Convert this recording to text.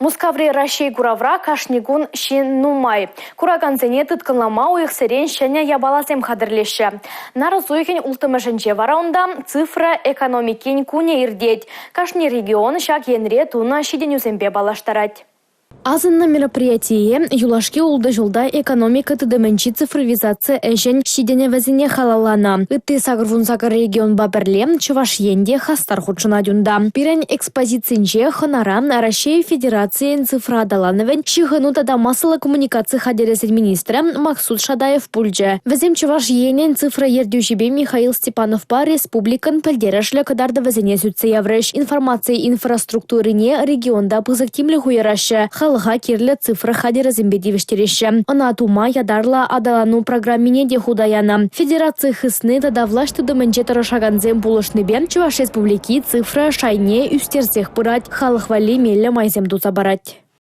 Мускаври Раҫҫей куравра кашни кун ҫын нумай. Куракансене тыткӑнлама уйӑхсерен ҫӗнӗ япаласем хатӗрлеҫҫӗ. Нарӑс уйӑхӗн улттӑмӗшӗнче вара унта цифра экономикин кунӗ иртет. Кашни регион ҫак енре тунӑ ҫитӗнӳсемпе паллаштарать. Асӑннӑ мероприятие юлашки ултӑ ҫулта экономика тытӑмӗнчи цифровизаци ӗҫӗн ҫитӗнӗвӗсене халалланӑ. Ытти 88 регионпа пӗрле Чӑваш Ен те хастар хутшӑнать унта. Пирӗн экспозицинче хӑнара Раҫҫей Федерацийӗн цифра аталанӑвӗн ҫыхӑну тата массӑллӑ коммуникаци хатӗрӗсен министрӗ Максут Шадаев пулчӗ. Вӗсем Чӑваш Енӗн цифра ертӳҫипе Михаил Степановпа республикӑн пӗлтерӗшлӗ кӑтартӑвӗсене сӳтсе яврӗҫ. Информаци инфраструктурине регионта пысӑк тимлӗх уйӑраҫҫӗ, халӑха кирлӗ цифра хатӗрӗсемпе тивӗҫтереҫҫӗ. Ӑна тума ятарлӑ аталану программине те хута янӑ. Федераци хысни тата влаҫ тытӑмӗнче тӑрӑшакансем пулӑшнипе Чӑваш Республики цифра шайне ӳстерсех пырать, халӑх валли меллӗ майсем туса парать.